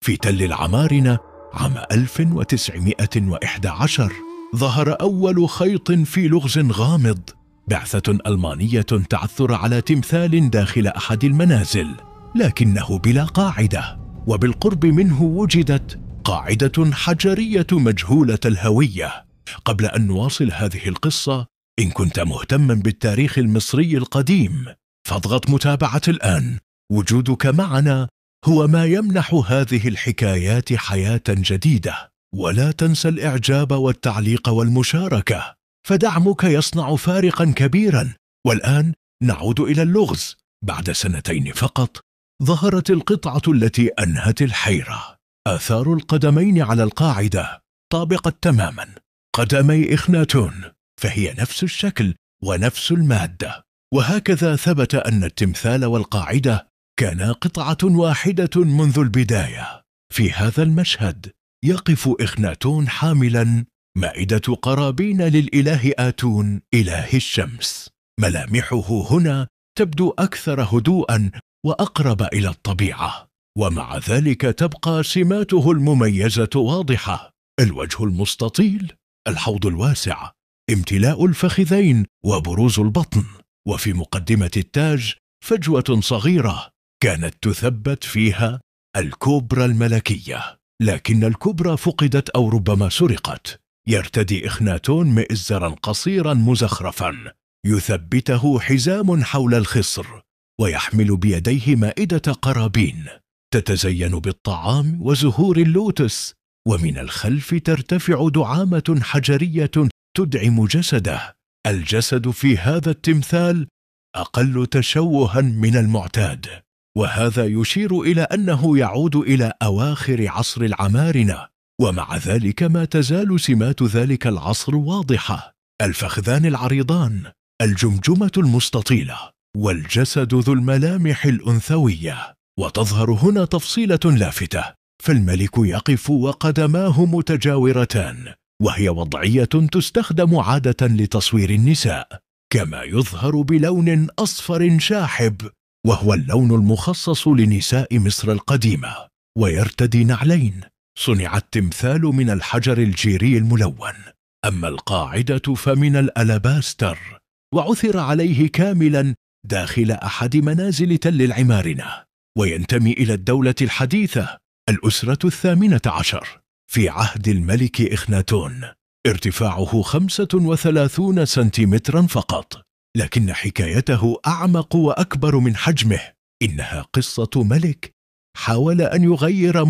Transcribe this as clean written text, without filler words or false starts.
في تل العمارنة عام 1911 ظهر أول خيط في لغز غامض، بعثة ألمانية تعثر على تمثال داخل أحد المنازل، لكنه بلا قاعدة، وبالقرب منه وجدت قاعدة حجرية مجهولة الهوية. قبل أن نواصل هذه القصة، إن كنت مهتما بالتاريخ المصري القديم فاضغط متابعة الآن. وجودك معنا هو ما يمنح هذه الحكايات حياة جديدة. ولا تنسى الإعجاب والتعليق والمشاركة، فدعمك يصنع فارقا كبيرا. والآن نعود إلى اللغز. بعد 2 فقط ظهرت القطعة التي أنهت الحيرة. آثار القدمين على القاعدة طابقة تماما قدمي إخناتون، فهي نفس الشكل ونفس المادة. وهكذا ثبت أن التمثال والقاعدة كانا قطعة واحدة منذ البداية. في هذا المشهد يقف إخناتون حاملا مائدة قرابين للإله آتون إله الشمس. ملامحه هنا تبدو أكثر هدوءا وأقرب إلى الطبيعة، ومع ذلك تبقى سماته المميزة واضحة: الوجه المستطيل، الحوض الواسع، امتلاء الفخذين وبروز البطن، وفي مقدمة التاج فجوة صغيرة كانت تثبت فيها الكوبرا الملكية، لكن الكوبرا فقدت أو ربما سرقت. يرتدي إخناتون مئزرا قصيرا مزخرفا يثبته حزام حول الخصر، ويحمل بيديه مائدة قرابين تتزين بالطعام وزهور اللوتس، ومن الخلف ترتفع دعامة حجرية تدعم جسده. الجسد في هذا التمثال أقل تشوها من المعتاد، وهذا يشير إلى أنه يعود إلى أواخر عصر العمارنة. ومع ذلك ما تزال سمات ذلك العصر واضحة: الفخذان العريضان، الجمجمة المستطيلة، والجسد ذو الملامح الأنثوية. وتظهر هنا تفصيلة لافتة: فالملك يقف وقدماه متجاورتان، وهي وضعية تستخدم عادة لتصوير النساء، كما يظهر بلون أصفر شاحب وهو اللون المخصص لنساء مصر القديمة. ويرتدي نعلين. صنع التمثال من الحجر الجيري الملون، أما القاعدة فمن الألاباستر، وعثر عليه كاملا داخل أحد منازل تل العمارنة. وينتمي إلى الدولة الحديثة، الأسرة 18 في عهد الملك إخناتون. ارتفاعه 35 سنتيمترا فقط، لكن حكايته أعمق وأكبر من حجمه. إنها قصة ملك حاول أن يغير